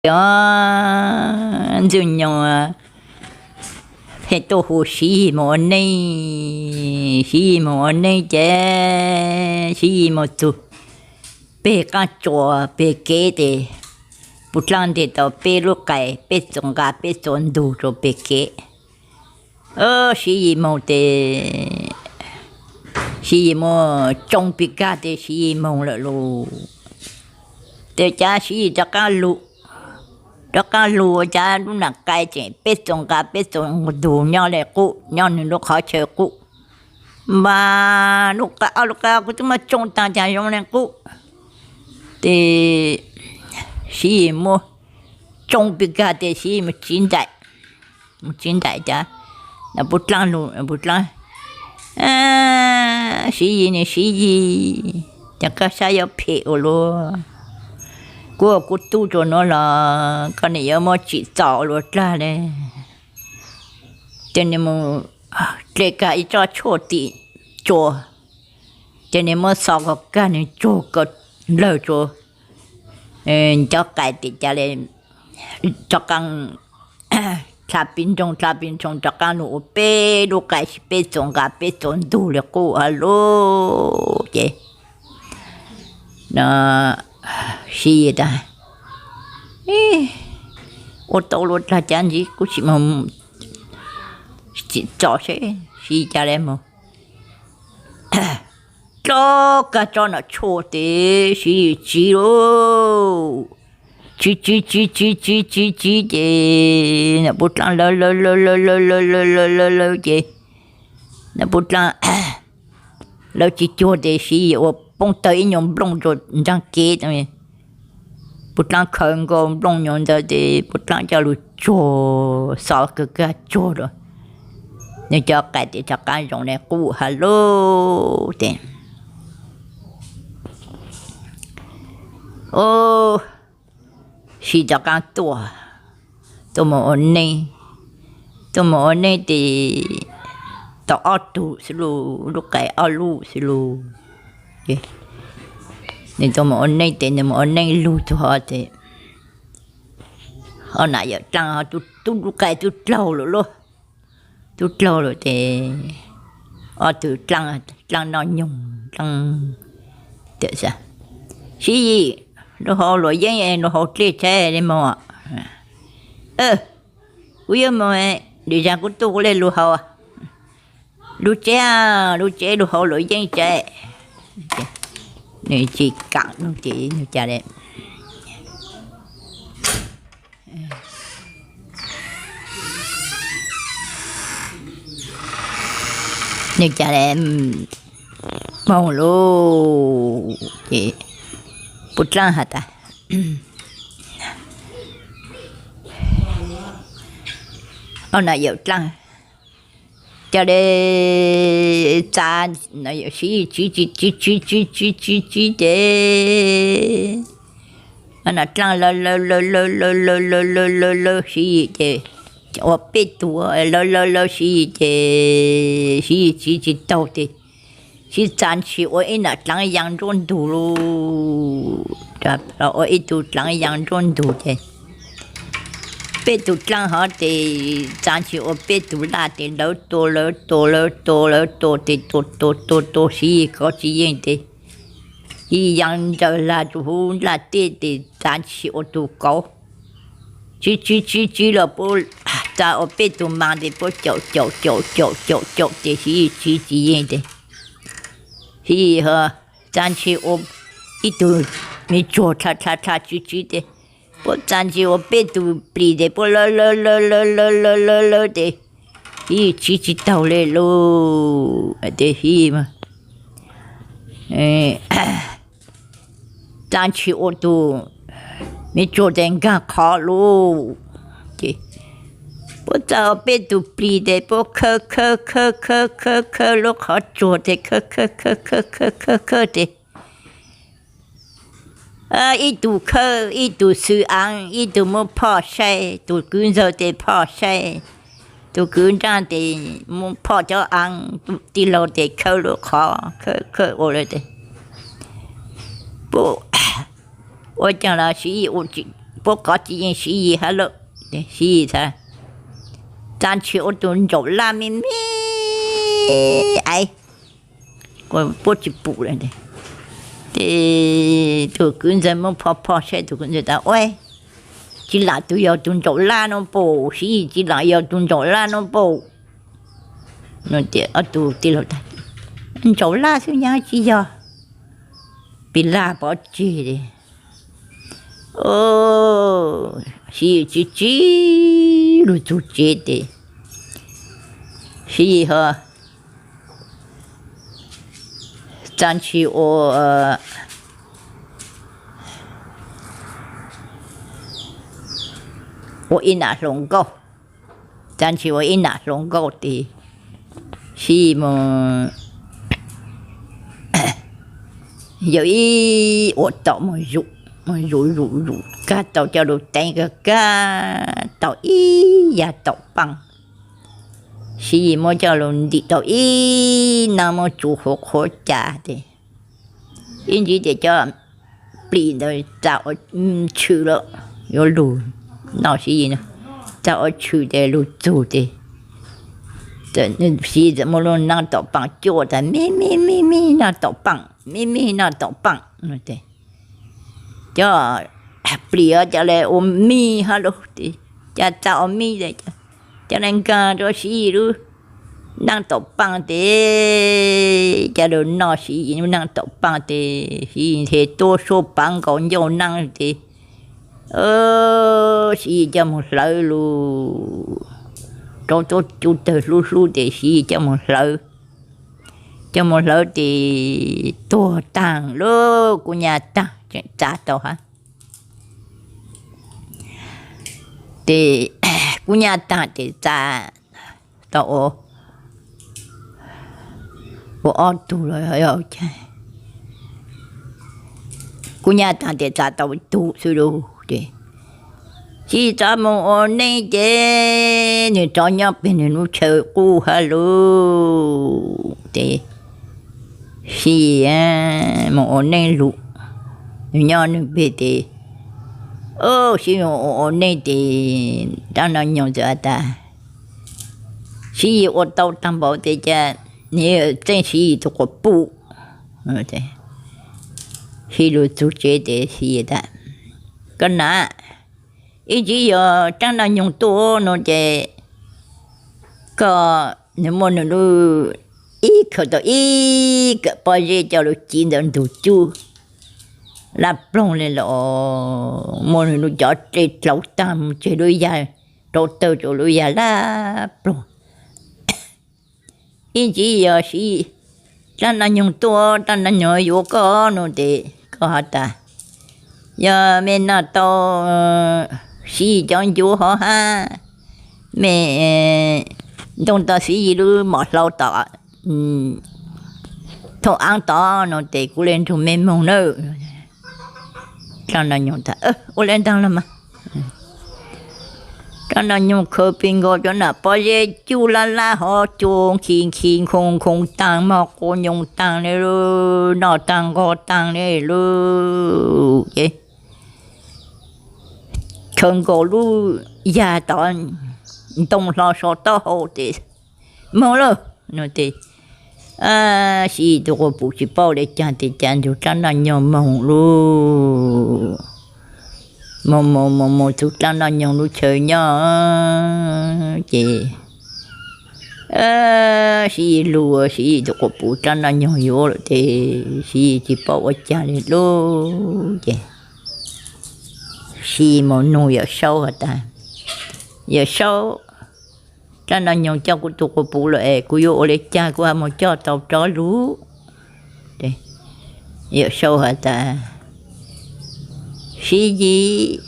Os, Ntxwj Nyoog pheej tuaj hu Siv Yis mus ua neej. Siv Yis mus ua neej ces Siv Yis mus txug peg qaab tsua peg kev tes Puj Dlaab nteg tau peb lub qais, peb txuas nqas peb txuas ntug rua peg kev. Siv Yis moog tes Siv Yis moog tsoo pig kag tes Siv Yis moog lawm lug. Tes cav Siv Yis rov qaab lug, rov qaab lug ua cav lub nam qais tseem peb txuas nqas peb txuas ntug nyob le qub, nyob nwg lub qhov chaw qub. Mas lub qais, ob lub qais kuv tub muab tsoo taag caag zoo le qub. Tes Siv Yis muab tsoo pig kag tes Siv Yis mus tsiv nraim, mus tsiv nraim cav Puj Dlaab lug, Puj Dlaab, Siv Yis ne Siv Yis, cav koj sab yuav phem ua luaj. Kuv ua kuv tub rua nuav los koj nim yuav muab tsim txom ua luaj dlaag le. Ces nwg mus dle kag ib tsob tshuaj tim tsua, ces nwg muab xo kag, nwg tsuag kag lawg tsua cov qais tes cav le rov qaab dlha pig nroog dlha pig nroog rov qaab lug ua peb lub qais peb txuas nqas peb txuas ntug le qub hab lug. Ces Siv Yis tas, ua tau luaj dlaag cav ntsis kuv tsim txom seb Siv Yis cav le mus dlo kag tsob nom tshuaj tes Siv Yis tsiv lauj. Tsiv tsiv tsiv tsiv tsiv tsiv tsiv ces nam Puj Dlaab lawv lawv lawv lawv lawv lawv lawv lawv lawv lawv ces nam Puj Dlaab lawv tsis cuag tes Siv Yis ua poob tawg ib nyuag nplooj rua nraag kev. Puj Dlaab khaws nkaus nplooj nyuag ntawd tes Puj Dlaab coj lug tsuag, xo kag kag tsuag rua nwg cov qais tes rov qaab zoo le qub hab lug. Tes Siv rov qaab tuaj, tuaj mus ua neej, tuaj mus ua neej tes tau ob tug xwb lauj, lub qais ob lub xwb lauj. Nwg tuaj mus ua neej tes nwg mus ua neej lug txug hov tes ob nam yawm dlaab ho tub lub qais tub dlaug lawm lauj. Tub dlaug lawm tes ob tug dlaab, dlaab noj nyoog, dlaab Siv Yis, lug haus luam yeeb, lug haus dlej tsaib le moog. Kuv yuav moog, lwm zag kuv tuaj kuv le lug haus. Lug tsev, lug tsev lug haus luam yeeb tsaib. Nwg tsis kaam lug ces nwg cas le nwg cas le moog lauj. Ces Puj Dlaab has tas, ob nam yawm dlaab, cas le txav, Siv Yis tsiv tsiv tsiv tsiv tsiv tsiv tsiv tsiv ces ob nam dlaab lawv lawv lawv lawv lawv lawv lawv lawv lawv lawv Siv Yis ces ua peb tug lawv lawv lawv Siv Yis ces Siv Yis tsiv tsis taug tes Siv Yis txav ntshis ua ib nam dlaab yaa nruab ntug lauj. Ua ib tug dlaab yaa nruab ntug ces peb tug dlaab hov tes txav ntshis ua peb tug laj tes lawv tua lawv tua lawv tua lawv tua tes tua tua tua tua Siv Yis kov tsis yeej tes Siv Yis yaa ntsawg lag rua huv laj teb tes txav ntshis ua tug kauv. Tsiv tsiv tsiv tsiv los puab txav ua peb tug mas tes puab caum caum caum caum caum caum ces Siv Yis tsiv tsis yeej tes Siv Yis ho txav ntshis ua ib tug me tsuag dlha dlha dlha tsiv tsiv tes puab txav ntshis ua peb tug plis tes puab lawv lawv lawv lawv lawv lawv lawv tes Siv Yis tsiv tsis taug le lauj. Tes Siv Yis txav ntshis ua tug me tsuag tes nkaag qhov lauj. Ces puab txav ua peb tug plis tes puab khawb khawb khawb khawb khawb khawb lub qhov tsuag tes khawb khawb khawb khawb khawb khawb khawb tes ib tug khawb ib tug xwb aav, ib tug muab phoj saib, tug kwv ntxawg tes phoj saib, tug kwv nraag tes muab phoj cov aav, tij laug tes khawb lub qhov khawb khawb ua le tes puab ua caag los Siv Yis ua tsis puab kov tsis yeej Siv Yis hab lauj. Siv Yis txawm txav ntshis ua tus ntsaum laj me me, aiv, puab tsis pum lawm. Ces tus kwv ntxawg muab phoj phoj saib, tus kwv ntxawg tas, Ua, tsis lam tus yog tus ntsaum laj no paum, Siv Yis tsis lam yog tus ntsaum laj no paum. Ob tug tij laug tas, Ntsaum laj xwb nyab tsis yog, pis laj pov tseg li. Siv Yis tsis tsim lug txug tsev tes Siv Yis ho txav ntshis ua, ua ib nam hluas nkauj, txav ntshis ua ib nam hluas nkauj tes Siv Yis mus yawg ib ua tom mus zuj zus zuj zus, kag tau coj lug teev kag kag tau ib yam taum paaj. Siv Yis muab coj lug ntim tau ib naab muab tsuv qhuav qhuav cas tes ib ntsis tes cov plis ntawd txav ua tshwm lawm, yuav lug noj Siv Yis, txav ua tshwm tes lug txug tes Siv Yis txawm muab lub naab taum paaj cuab tas, Me me me me noj taum paaj, me me noj taum paaj. Cov plis cov le ua mij hab lug tes, cas txav ua mij, cov le nkaag rua Siv Yis lub naab taum paaj tes, cov lug noj Siv Yis lub naab taum paaj tes Siv Yis nte tuab suab paav nkaus ncauj naab tes Siv Yis coj moog hlawv lug rau tuab cub tawg hlub hlub tes Siv Yis coj moog hlawv, coj moog hlawv tes tuag taag lub kub nyab taag tseem txav tau hab. Tes kub nyab taag tes txav tau ua ob tug, kub nyab taag tes txav tau tug xwb lug tes Siv Yis rov moog ua neej ces nwg rov nyob peg nwg lub chaw qub hab lug tes Siv Yis moog ua neej lug, nwg nyob nwg peg tes Siv Yis ua ua neej tes dlaab noj nyoog txawm has tas, Siv Yis ua tau taag npaum tes cas nwg txeeb Siv Yis tug quas puj. Siv Yis lug txug tsev tes Siv Yis tas, Koj nam, ib ntsis yog dlaab noj nyoog tuaj nuav ces koj, nwg muaj nwg lub, ib khaws tau ib kawm pob zeb coj lug ci ntawm ntug cub lab ploog le los, muaj nwg lub cov dlej dlaus taag moog tseg lub yag, rau tawg rua lub yag lab ploog. Ib ntsis yog Siv Yis dlaab noj nyoog tuaj, dlaab noj nyoog yuav koj nuav tes koj has tas, yog mej noj tau Siv Yis cov ncuav hov hab, mej ntoo tau Siv Yis lub mom hlau tom thooj aav tod nuav tes kuv le nrug mej moog nawb. Dlaab noj nyoog tas, Ua le ntaag los mas. Dlaab noj nyoog khaws peg nkaus cov nam pob zeb cub lab lab hov cua khi khi nkhoos nkhoos taag mog, quas nyoos taag le, noj taag nqos taag le lug ces khaws nkaus lub yag tod, ntoo hlo sau taub hau tes moog lawm nuav tes Siv Yis tug quas puj tsis paub le caag tes cas nrug dlaab noj nyoog moog lug. Moog moog moog moog txug dlaab noj nyoog lub chaw nyob ces Siv Yis lug, Siv Yis tug quas puj dlaab noj nyoog yuav lawm tes Siv Yis tsis paub ua caag le lug ces Siv Yis moog nug Yawm Saub has tas, Yawm Saub, dlaab noj nyoog coj kuv tug quas puj lawm es kuv yuav ua le caag kuv ha moog coj tau rov lug? Yawm Saub has tas, Siv Yis,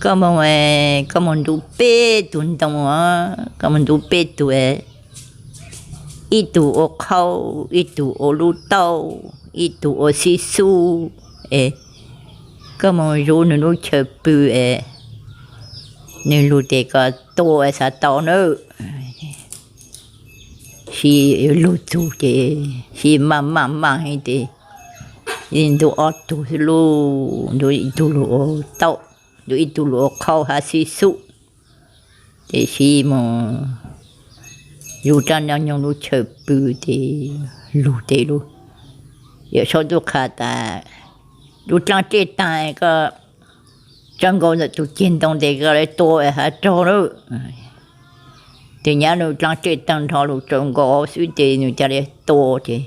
koj moog, koj moog ntu peb tug ntoo, koj moog ntu peb tug, ib tug ua qhau, ib tug ua lub tauj, ib tug ua xib xub es koj moog zuv nwg lub chaw pw es nwg lug tes koj tua es xav tau nawb. Siv Yis lug txug ces Siv Yis maaj maaj maaj heev tes ntu ob tug xwb lug, ntu ib tug lug ua tauj, ntu ib tug luag qhau hav xib xub. Ces Siv mus yug rab ntaj nyoog lub chaw pw ces lug tes lug, Yawm Saub tub qha tas, lub dlaab dlej taag koj tsaws nkaus ntawm tus ceg ntoo tes koj le tua hav raug lawm. Ces nyab lub dlaab dlej taag nrho lug tsaws nkaus xwb tes nws ca le tua ces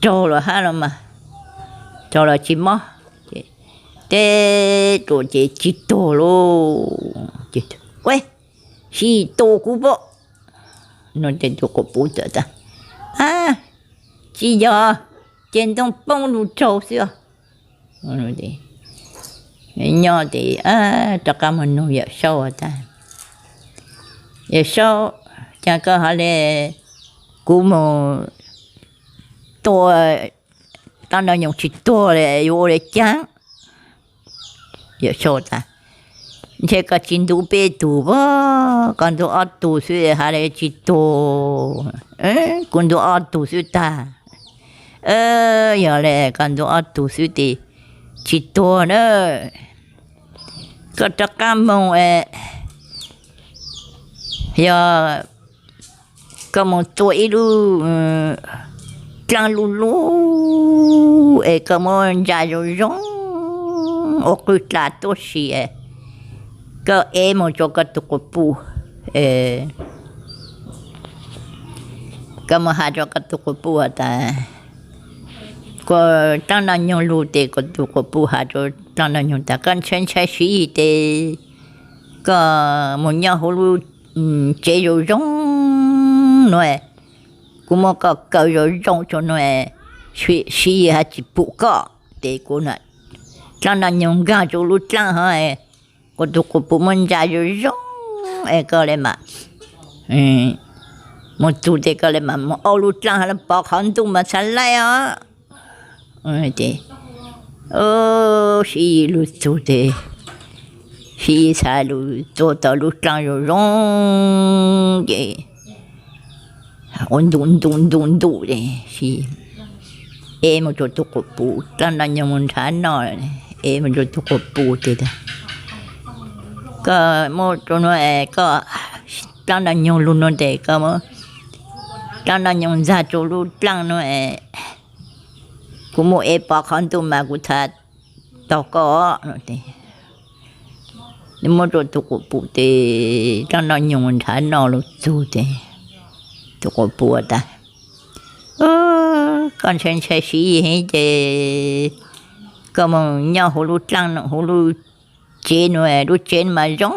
raug los hab los mas, raug los tsis mob. Teb tua ces tsis tuag lauj. Ua, Siv tua kuv pob. No ces tus quas puj txawm tas, tsis yog, ceg ntoo poob lug raug xwb os. Nyob tes rov qab mus nug Yawm Saub tas, Yawm Saub, cas koj hais le kuv mus tua dlaab ntaj nyoog tsis tuag le yuav ua le caag? Yawm Saub tas, ntshe koj tsis ntuv peb tug pob, koj ntuv ob tug xwb hais le tsis tuag. Kuv ntuv ob tug xwb tag. Yog le koj ntuv ob tug xwb tes tsis tuag na. Koj rov qab moog, yog koj mus tua ib lub dlaab lub lub es koj muab ntsa zoo zoo ua qwj dlaag tuab si, koj ev mus rua koj tug quas puj, koj mus has rua koj tug quas puj tas, kuas dlaab ntaj nyoog lug tes kuas tug quas puj has rua dlaab ntaj nyoog tas, koj ntshai ntshai Siv tes koj mus nyob huv lub tsev zoo zoo nuav, kuv muab koj kaw zoo zoo rua nuav, Siv has tsis pum koj. Tes kuv dlaab ntaj nyoog nkaag rua lub dlaab hov, kuas tug quas puj muab ntsa zoo zoo es koj le maam mus txug tes koj le maam mus au lub dlaab hov le pov qhov ntuj mas txhad laij os. Siv lug txug tes Siv txhad lug tua tau lub dlaab zoo zoo ces ua ntuj ntuj ntuj ntuj tes Siv ev mus rua tug quas puj, dlaab ntaj nyoog mus nrhav noj, ev mus rua tug quas puj tes tas, koj muab rua nuav es koj dlaab ntaj nyoog lug nuav tes koj muab dlaab ntaj nyoog ntxag rua lub dlaab nuav es kuv muab ev pov qhov ntuj mas kuv txhad taug koj. Nws muab rua tug quas puj tes dlaab ntaj nyoog nrhav noj lug txug tes tug quas puj tas, koj ntshai ntshai Siv heev ces koj mus nyob huv lub dlaab huv lub tsev nuav, lub tsev mas zoo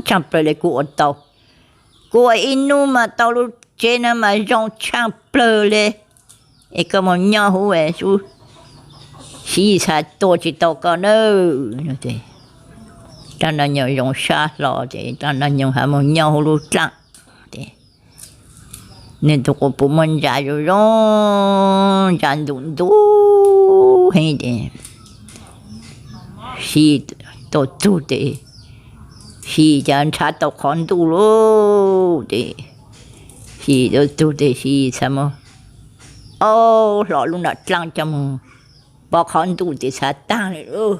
tshaaj plawg le kuv ua tau. Kuv ua ib nub mas tau lub tsev nuav mas zoo tshaaj plawg le. Es koj mus nyob huv es Siv txhad tua tsis tau koj nawb. Dlaab ntaj nyoog zoo sab hlo ces dlaab ntaj nyoog has mus nyob huv lub dlaab. Nws tug quas puj muab ntsa zoo zoo, ntsa ntuj ntuj heev ces Siv tau txug tes Siv cas nrhav tau qhov ntuj lauj. Tes Siv tau txug tes Siv txhad mus au hlo lub nram dlaab coj mus pov qhov ntuj tes txhad taag le lauj.